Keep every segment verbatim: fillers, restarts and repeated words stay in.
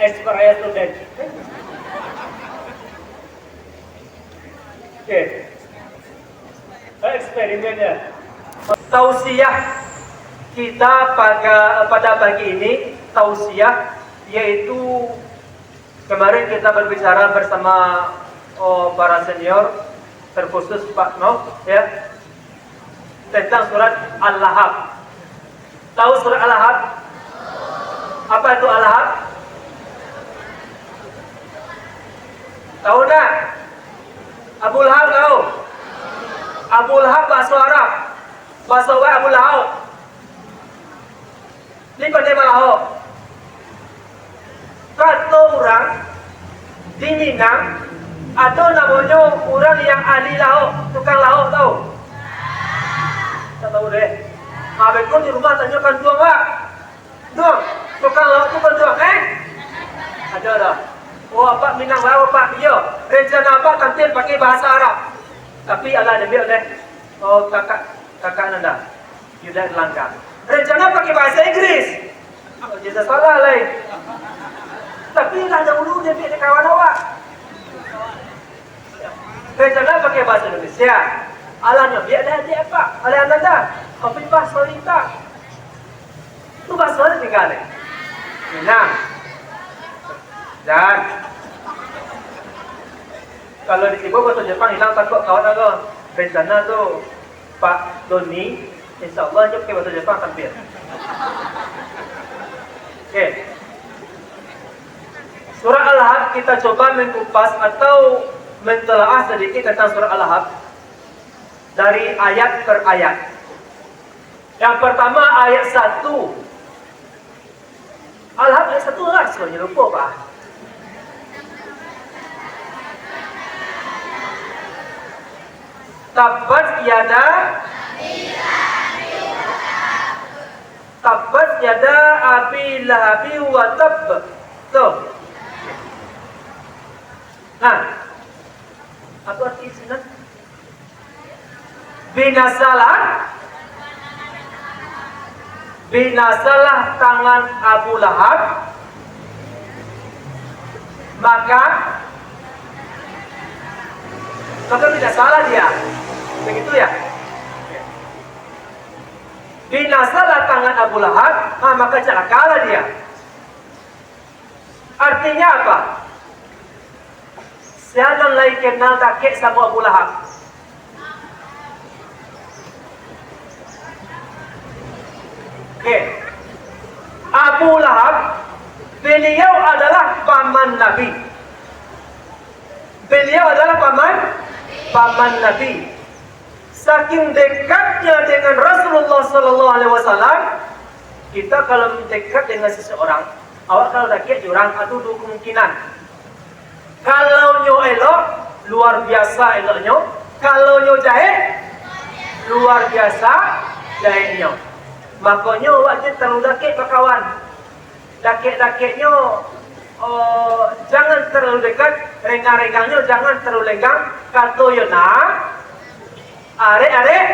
Eksperimennya. Oke. Eksperimennya. Tausiah kita pada, pada pagi ini, tausiah, yaitu kemarin kita berbicara bersama, oh, para senior, terkhusus Pak Noh, ya, tentang surat Al-Lahab. Tahu surat Al-Lahab? Apa itu Al-Lahab? Tahu ndak? Abu Lahab tahu? Abu Lahab bahasa Arab. Bahasa Arab Abu Lahab. Di Pandai Malahok. Kato urang di Minang, ado namonyo urang yang ahli lahok, tukang lahok, tahu? Tak tahu deh. Abang ko di rumah tanyo kanduang, Pak. Duang, tukang lahok tu kanduang, eh? Ado, ado. Oh, Apak Minang Lahok, Pak. Iyo, rencana Apak tampil pakai bahasa Arab. Tapi alah diambiak deh. Oh, kakak, kakak Nanda. Yuda Erlangga. Rencana pakai bahasa Inggris. Oh, jadi salah lai. Tapi lah dahulu dia ambil kawan awak. Rencana pakai bahasa Indonesia. Alah nyo, biar dah dia apa? Alah Nanda. Kopi pas sorry tak? Tu bahasa mana tinggal ni? Minang. Dan kalau di Timur bahasa Jepang hilang takut kawan aku. Rencana tu Pak Doni, insya Allah je pakai bahasa Jepang tampil. Oke. Surah Al-Lahab, kita coba mengkupas atau mentelaah sedikit tentang surah Al-Lahab dari ayat per ayat. Yang pertama, ayat satu. Al-Lahab ayat satu lah, soalnya lupa, Pak. Tabbat yada, tabbat yada Abi Lahabi wa tabb. Tuh. Nah, apa arti sinan? Binasalah, binasalah tangan Abu Lahab, maka, maka binasalah dia. Begitu ya? Binasalah tangan Abu Lahab, ha, maka calakalah dia. Artinya apa? Sia nan lai kenal dakek samo Abu Lahab? Oke. Abu Lahab, beliau adalah paman Nabi. Beliau adalah paman, paman Nabi. Saking dekatnya dengan Rasulullah Sallallahu Alaihi Wasallam, kita kalau dekat dengan seseorang, awak kalau dakek jo urang, ado duo kemungkinan. Kalau nyo elok, luar biasa eloknyo. Kalau nyo jahek, luar biasa jaheknyo. Makonyo awak jan terlalu dakek bakawan. Dakek-dakeknyo, oh, jangan terlalu dekat, renggang-renggangnyo jangan terlalu renggang. Kato Yona, arek-arek,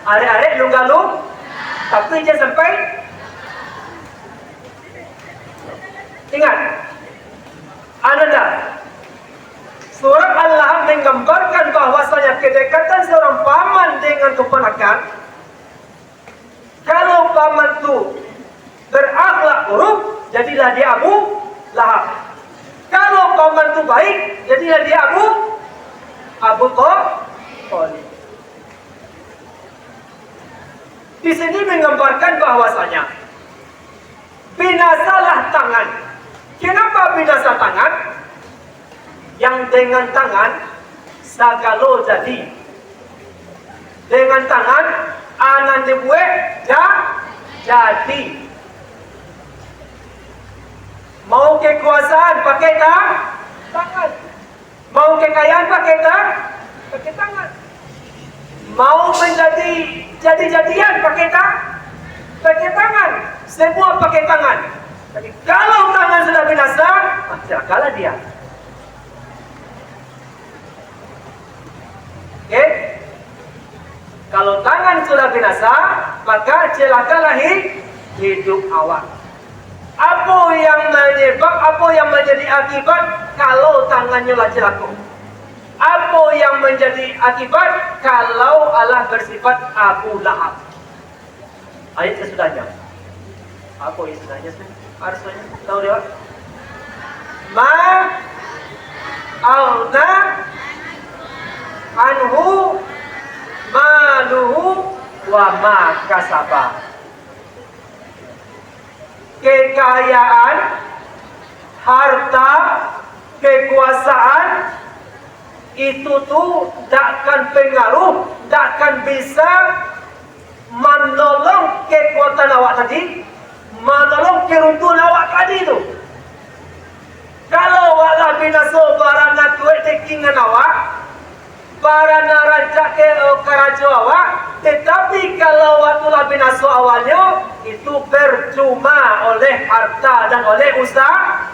arek-arek lungga-lung, tapi jan sampai. Ingat, Ananda, surat Al-Lahab menggambarkan bahwasanya kedekatan seorang paman dengan keponakan, kalau paman tu berakhlak buruk, jadilah dia Abu Lahab. Kalau paman tu baik, jadilah dia Abu, Abu Tho-, Thalib. Di sini menggambarkan bahwasanya binasalah tangan. Kenapa binasa tangan? Yang dengan tangan sagalo jadi. Dengan tangan, a nan dibuek ja-, jadi. Mau kekuasaan pakai ta-, tangan. Mau kekayaan pakai ta-, pakai tangan. Mau menjadi jadi-jadian pakai ta-, pakai tangan. Semua pakai tangan. Tapi kalau tangan sudah binasa, ah, celakalah dia. Oke? Kalau tangan sudah binasa, maka celakalah hi-, hidup awak. Apo yang manyebab, apo yang manjadi akibat kalau tangannyo lah cilako? Apo yang manjadi akibat kalau alah bersifat Abu Lahab? Ayat sasudahnya. Apo ayat sasudahnya tu? Harusnyo tahu dia. Ma aghna anhu maluhu wa ma kasaba. Kekayaan, harta, kekuasaan, itu tu dak akan pengaruh, dak akan bisa manolong kekuatan awak tadi, manolong keruntuhan awak tadi tu. Kalau awak lah binaso, bara nan kuaik dekingan awak, bara nan rancak ke, eh, karajo awak, tetapi kalau awak tu lah binaso awalnyo, itu percuma oleh harta dan oleh usa-,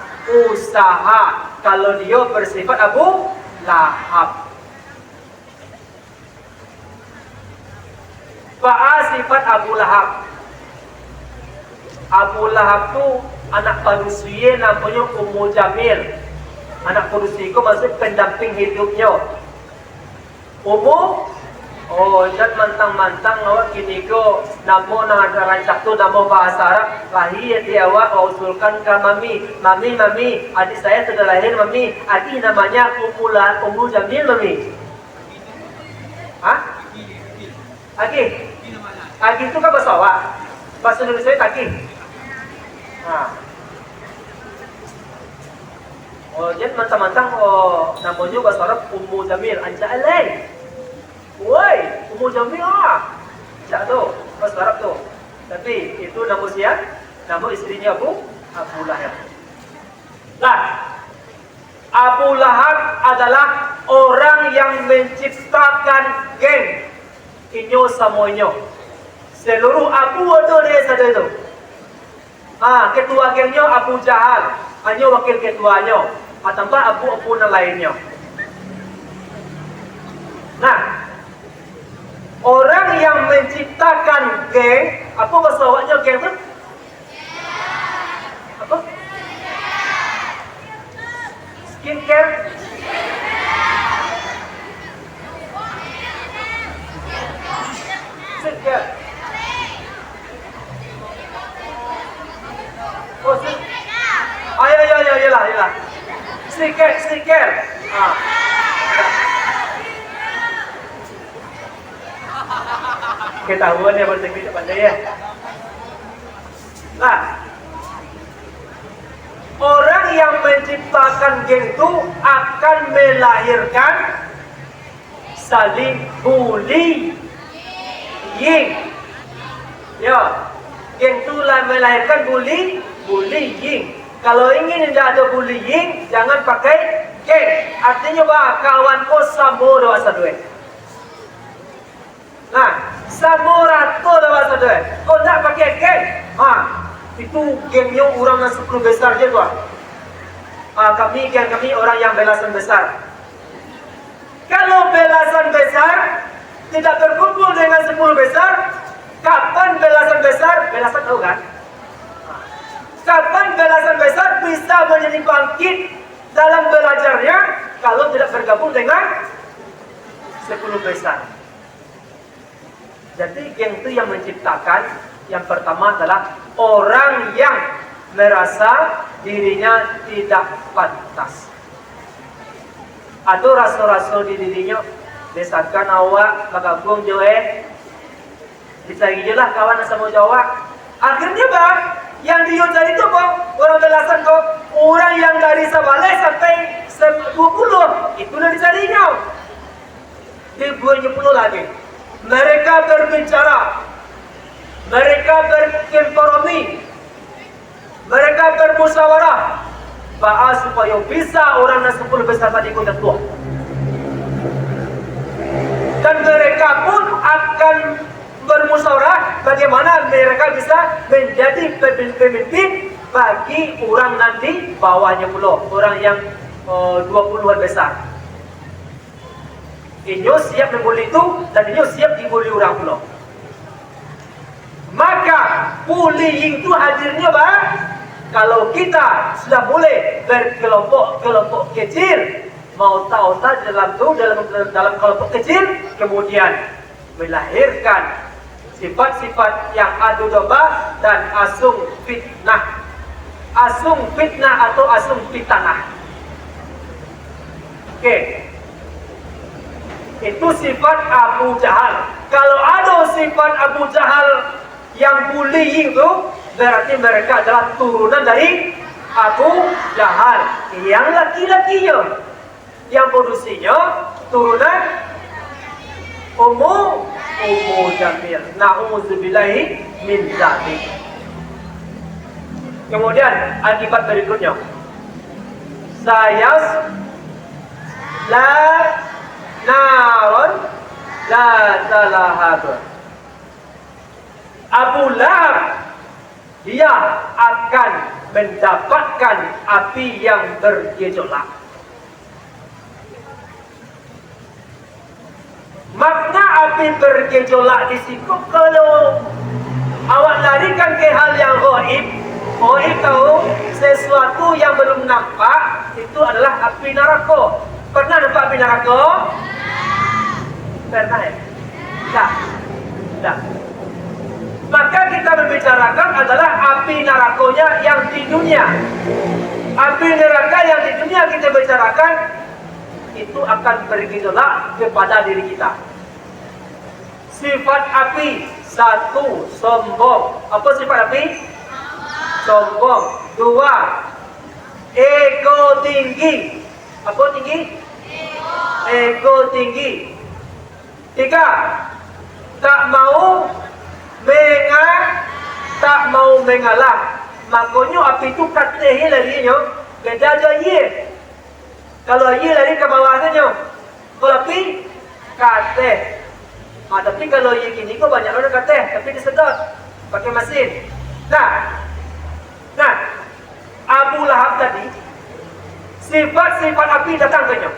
usaha. Kalau dio bersifat Abu Lahab. Baa sifat Abu Lahab? Abu Lahab tu anak padusi namonyo Ummu Jamil. Anak padusi ko maksud pendamping hidupnyo. Ummu, oh, jan mantang-mantang awak kini ko namo nan ado rancak tu namo bahasa Arab. Lahia di awak, wausulkan ka mami. Mami, mami, adik saya sudah lahir, mami. Adik namanya Ummu La-, Ummu Jamil, mami. Hah? Agih. Agih tu kan bahaso awak. Bahaso Indonesia tu agih. Ha. Oh, jan mantang-mantang, oh, namonyo bahaso Arab Ummu Jamil, ancak alai. Woi, Ummu Jamil ah. Ancak tu, bahaso Arab tu. Tapi, itu namo sia? Namo istrinyo Abu, Abu Lahab. Lah, Abu Lahab adalah orang yang menciptakan geng. Inyo samo inyo. Seluruh abu ado di sado itu. Ah, ketua gengnyo Abu Jahal, hanyo wakil ketuanyo. Ah, tambah abu-abu nan lainnyo. Nah, orang yang menciptakan geng, apo bahaso awaknyo geng tu? Apo? Skincare? Skincare. Oh, si-, ah, ya, ya, ya, iyalah, iyalah. Skincare, skincare. Ah. Ketahuan ya, bahasa Inggris tak pandai ya. Nah, orang yang menciptakan geng tu akan melahirkan saling bullying. Ya, geng tu lah melahirkan bully, bullying. Kalau ingin indak ado bullying, jangan pakai geng. Artinyo bah, kawan ko samo doa saduai. Nah, samo rato lah bahaso tu, eh. Kok ndak pakai geng? Ha, itu gengnyo urang nan sepuluh besar je tu, ah. Ah, kami, geng kami orang yang belasan besar. Kalau belasan besar tidak berkumpul dengan sepuluh besar, kapan belasan besar, belasan tahu kan? Kapan belasan besar bisa menjadi bangkit dalam belajarnya kalau tidak bergabung dengan sepuluh besar? Jadi, geng tu yang menciptakan, yang pertama adalah orang yang merasa dirinya tidak pantas. Ado raso-raso di dirinyo, misalkan awak bagabung jo, eh, dicari je lah kawan nan samo jo awak. Akhirnyo, bah, yang dio cari tu, bah, urang belasan ko, urang yang dari sabaleh sampai se-, duo puluah, itu nan dicarinyo. Dibueknyo pulo lagi. Mereka berbicara, mereka berkompromi, mereka bermusyawarah, baa supayo bisa urang nan sepuluh besar tadi ko jatuah. Dan mereka pun akan bermusyawarah bagaimana mereka bisa menjadi pemimpin bagi urang nan di bawahnyo pulo, urang yang, eh, duo puluahan besar. Inyo siap mambuli tu, dan inyo siap dibuli urang pulo. Maka, bullying tu hadirnyo ba-, Kalau kita sudah mulai berkelompok-kelompok kecil, mau tahu saja dalam tu, dalam, dalam kelompok kecil, kemudian melahirkan sifat-sifat yang adu domba dan asung fitnah. Asung fitnah atau asung pitanah. Oke. Itu sifat Abu Jahal. Kalau ada sifat Abu Jahal yang bullying tu, berarti mereka adalah turunan dari Abu Jahal. Yang laki-lakinya, yang produsinya turunan Ummu, Ummu Jamil. Na'udzubillahi min dzalik. Kemudian akibat berikutnya, sayas la naron la talahab. Abu Lahab, dia akan mendapatkan api yang bergejolak. Makna api bergejolak di siko, kalau awak larikan ke hal yang gaib, gaib tahu sesuatu yang belum nampak, itu adalah api narako. Pernah nampak api narako? Pernah, ya? Dah. Dah. Maka kita membicarakan adalah api narakonya yang di dunia. Api neraka yang di dunia kita bicarakan, itu akan bergejolak kepada diri kita. Sifat api, satu, sombong. Apa sifat api? Sombong. Dua, ego tinggi. Apa tinggi? Ego tinggi. Tiga, tak mau menga-, tak mau mengalah. Makonyo api tu kateh larinyo, beda jo aia. Kalau aia lari ka bawah tu nyo, kalau api ka ateh. Ha, tapi kalau aia kini ko banyak lo ka ateh, tapi disedot pakai masin. Nah, nah, Abu Lahab tadi, sifat-sifat api datang ka inyo.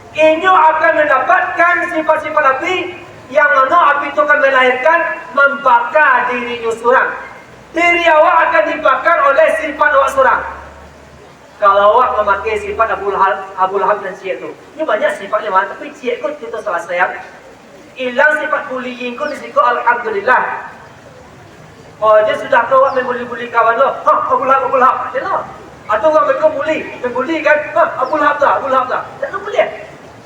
Inyo akan mendapatkan sifat-sifat api, yang mano api tu akan melahirkan, mambaka dirinyo surang. Diri awak akan dibakar oleh sifat awak surang. Kalau awak mamakai sifat Abu Lahab, Abu Lahab nan ciek tu, nyo banyak sifatnyo, mah, tapi ciek ko kito salasaian. Ilang sifat bullying ko di siko, alhamdulillah. Oh, jadi sudah tu awak membuli-buli kawan lo, "Ha, Abu Lahab, Abu Lahab," je lo. Atau urang mereka bully, membuli kan, "Ha, Abu Lahab dah, Abu Lahab dah." Tak bully.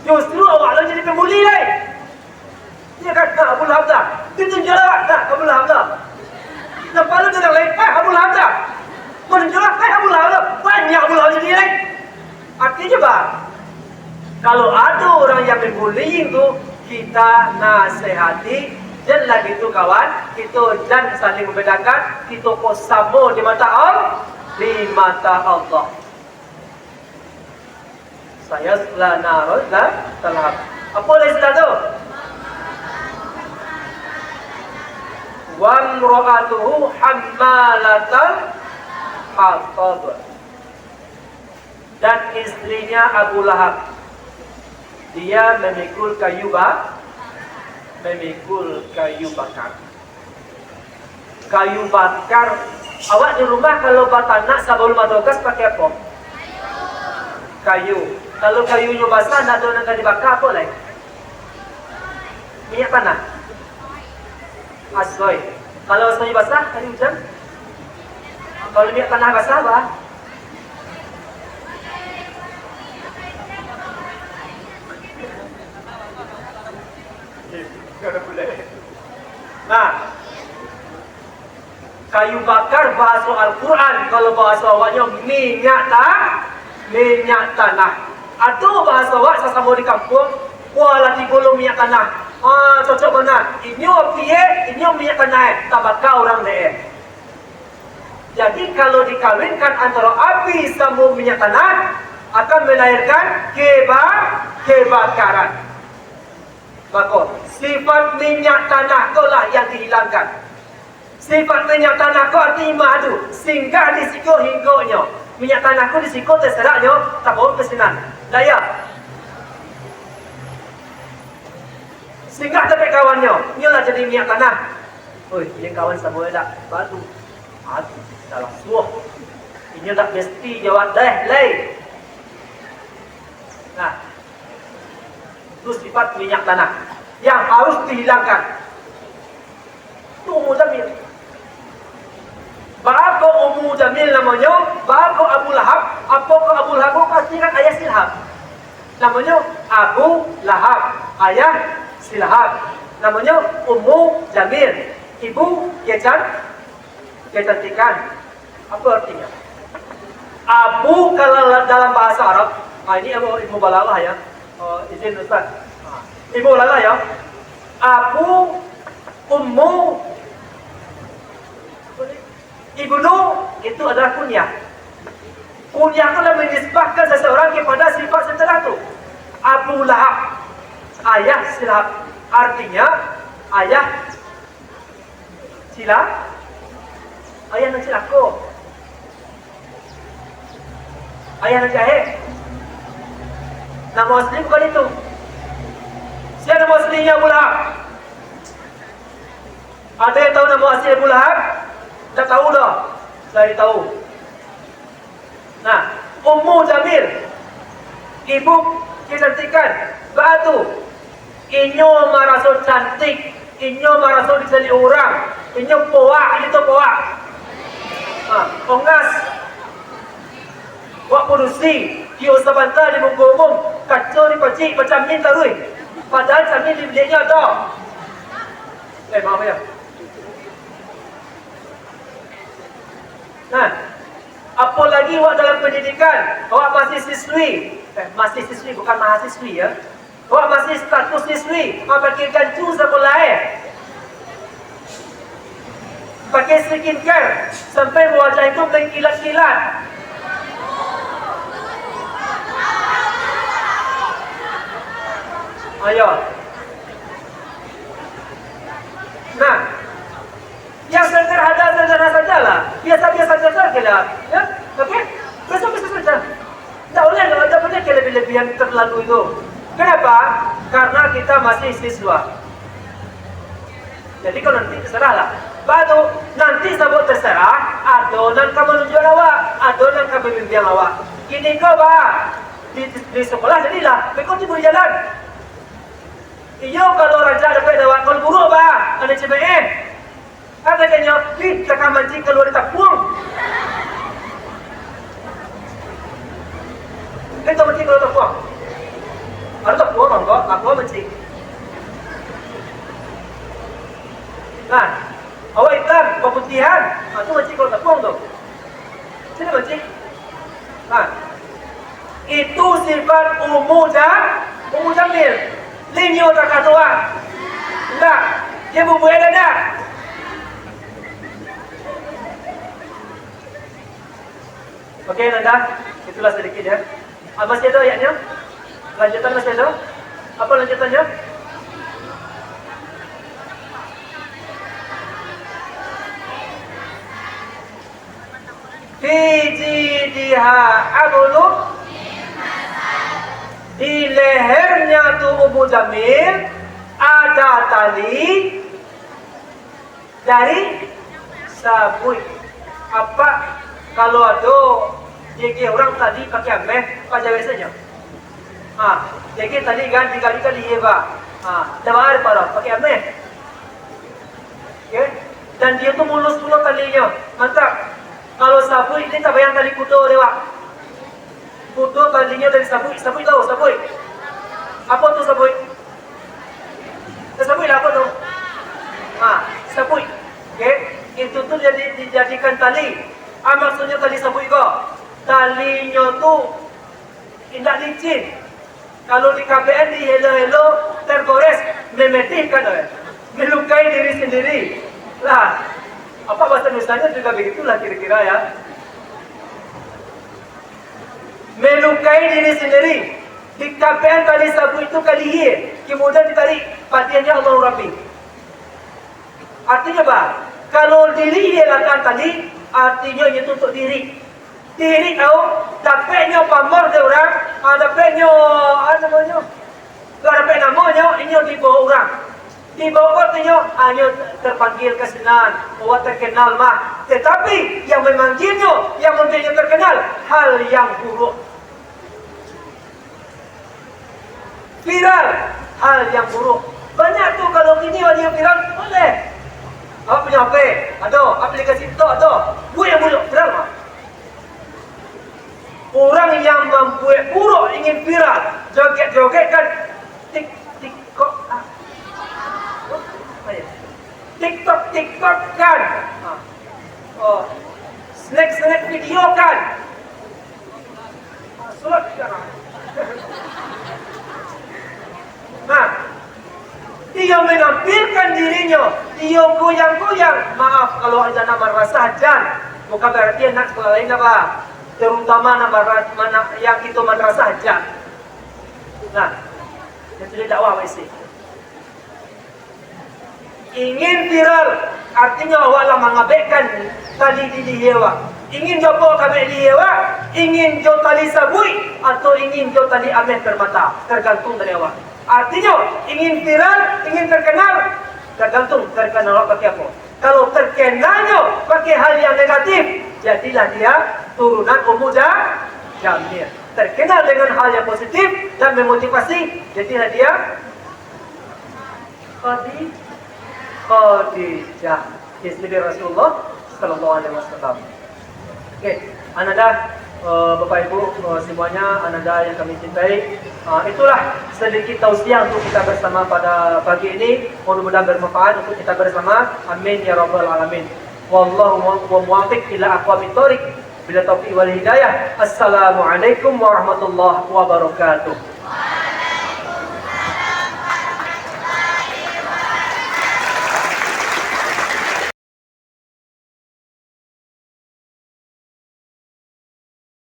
Justru awak lo jadi pembuli lai. Iyo kan? Nah, Abu Lahab dah. Itu tunjuk lah, nah, Abu Lahab dah. Nampak lu dengan lain, "Eh, Abu Lahab dah." Menunjuk lah, "Eh, Abu Lahab dah." Banyak Abu Lahab jadi lain. Artinya, bah, kalau ada orang yang membullying tu, kita nasihati, jan lah gitu, kawan. Kita jan saling membedakan, kita ko samo di mata Allah, di mata Allah. Sayasla naron dzata lahab. Apo lai sudah tu? Wamra'atuhu hammalatal hatab. Dan istrinya Abu Lahab, dia memikul kayu ba-, memikul kayu bakar. Kayu bakar. Awak di rumah kalau batanak sabalum ado gas pakai apo? Kayu. Kalau kayunyo basah, ndak ado nan ka dibaka, apo lai? Minyak tanah. Asoy. Kalau asoy basah, hari ujan. Kalau minyak tanah basah, bah. Nah, kayu bakar bahaso Al-Quran, kalau bahaso awaknyo minyak ta-, minyak tanah. Atau bahaso awak sasamo di kampuang, "Wah, lah tibo lo minyak tanah. Ah, cocok bana. Inyo api e, inyo minyak tanah e, tabaka urang dek e." Jadi, kalau dikawinkan antara api samo minyak tanah, akan melahirkan keba-, kebakaran. Mako, sifat minyak tanah ko lah yang dihilangkan. Sifat minyak tanah ko arti madu, singgah di siko hinggonyo. Minyak tanah ko di siko tasaraknyo, tabawa ka sinan. Daya. Singgah tampek kawannyo, inyo lah jadi minyak tanah. Oi, inyo kawan samo dak? Batu. Aduh, salah suah. Inyo tak mesti jawab deh, lai. Nah, itu sifat minyak tanah yang harus dihilangkan. Itu Ummu Jamil. Baa ko Ummu Jamil namonyo? Baa ko Abu Lahab? Apo ko Abu Lahab? Ko pasti kan ayah si Lahab. Namonyo Abu Lahab, ayah si Lahab. Namonyo Ummu Jamil, ibu kecan-, kecantikan. Apa artinya? Abu kalau dalam bahasa Arab, ah, ini ilmu, ilmu balaghah ya. Oh, izin Ustaz. Ah, ilmu balaghah ya. Abu, ummu, ibnu itu adalah kunyah. Kunyah itu adalah menisbahkan seseorang kepada sifat setelah itu. Abu Lahab, ayah si Lahab, artinya ayah sila, ayah nan cilako, ayah nan jahek. Namo asli bukan itu. Sia namo aslinyo Abu Lahab? Ado yang tahu namo asli Abu Lahab? Tak tahu doh. Cari tahu. Nah, Ummu Jamil, ibu kecantikan, baa tu? Inyo maraso cantik, inyo maraso dicaliak urang, inyo poak, inyo tu poak. Ha, ongas. Wak padusi, kio sabanta di muko umum, kaco dipacik, bacamin taruih. Padahal camin di biliaknyo ado. Eh, maaf ya. Nah, apolagi awak dalam pendidikan, awak masih siswi, eh, masih siswi, bukan mahasiswi ya. Awak masih status siswi, awak pakai gancu sakolah eh. Pakai skincare, sampai wajah itu mengkilat-kilat. Ayo. Nah, yang sederhana-sederhana sajalah. Biasa-biasa saja lah. Ya? Oke? Biasa-biasa saja. Tidak boleh, tidak boleh kelebih-lebihan terlalu itu. Kenapa? Karena kita masih siswa. Jadi kalau nanti terserahlah. Batu, nanti sabab terserah, ado nan ka manunjuakan awak, ado nan ka mambimbiang awak. Kini ko, bah, di, di sekolah jadilah, beko tibo di jalan. Iyo, kalau rancak dapek dawat, kalau buruak, bah, ado cemeeh. Kan katonyo, "Ih, takah mancing kalua di tapuang." Kan tau mancing kalua tapuang? Ado tapuang, mangko, aku mancing. Nah, awak itam, paputihan, ah, tu mancing kalua tapuang tu. Sini mancing. Nah, itu sifat Ummu Ja-, Ummu Jamil. Linyo takah tu, ah. Indak. Dia bubuih dah, dah. Oke, Nanda. Itulah sedikit, ya. Ah, masih ada ayatnya? Lanjutan masih ada? Apa lanjutannya? Fi jidiha hablum, di lehernya tu Ummu Jamil ada tali dari sabuik. Apa kalau ado gigih urang tali pakai ameh, pajawek sajo. Ha, jadi tali kan, tiga kali kali, iya, Pak. Ha, dah bayar, Pak, dah pakai ameh. Oke. Dan dia tu mulus pulo talinyo. Mantap. Kalau sabuik ni tabayang tali kudo dek awak. Kudo talinyo dari sabuik. Sabuik tahu, sabuik? Apa tu sabuik? Tahu sabuik lah apa tu? Ha, sabuik. Oke. Itu tu jadi dijadikan tali. Ah, maksudnya tali sabuik ko. Talinyo tu indak licin. Kalau dikabekan di helo-helo, tergores, memedihkan, eh. Melukai diri sendiri. Lah, apa bahasa Indonesianya juga begitulah kira-kira, ya. Melukai diri sendiri. Dikabekan tali sabuik itu ka lihia, kemudian ditarik, padiahnyo Allahu Rabbi. Artinyo, bah, kalau diri dia lakukan tadi, artinyo inyo tu untuk diri. Diri tahu, dapeknyo pamor dek urang, ah, dapeknyo, ah, namonyo, lah dapek namonyo, inyo di bawah urang. Di Bogor tu nyo hanyo terpanggil ka sinan, awak terkenal mah. Tetapi yang memanggilnyo, yang membuatnyo terkenal, hal yang buruk. Viral, hal yang buruk. Banyak tu kalau kini ada yang viral, boleh. Awak punya H P, ada. Aplikasi TikTok, ada. Buat yang buruk, viral mah. Orang yang membuat buruk ingin viral, joget-joget kan, tik, tik, kok, ah. Apa ya? TikTok, TikTok kan. Ah. Oh. Snack, snack video kan. Ah, surat kan. Nah, dia menampilkan dirinyo, dia goyang-goyang. Maaf, kalau ado nan marasah, jan. Bukan berarti anak sekolah lain apa. Terutama nan mara-, mana yang kito marasah, jan. Nah, itu dia dakwah, Pak Isi. Ingin viral, artinyo awak lah mangabekkan tali di lihia awak. Ingin jo apo kabek lihia awak? Ingin jo tali sabuik, atau ingin jo tali ameh permata? Tergantung dari awak. Artinyo, ingin viral, ingin terkenal, tergantung terkenal awak pakai apo. Kalau terkenalnyo pakai hal yang negatif, jadilah dia turunan Ummu Ja-, Jamil. Terkenal dengan hal yang positif dan memotivasi, jadilah dia Khadi-, Khadijah, istri Rasulullah sallallahu alaihi wasallam. Oke, ananda, eh, Bapak Ibu, eh, semuanya, ananda yang kami cintai, eh, itulah sedikit tausiah untuk kita bersama pada pagi ini. Mudah-mudahan bermanfaat untuk kita bersama. Amin ya rabbal alamin. Wallahu mu-, wa muwaffiq ila aqwamit thoriq. Bila taufiq wal hidayah. Assalamualaikum warahmatullahi wabarakatuh.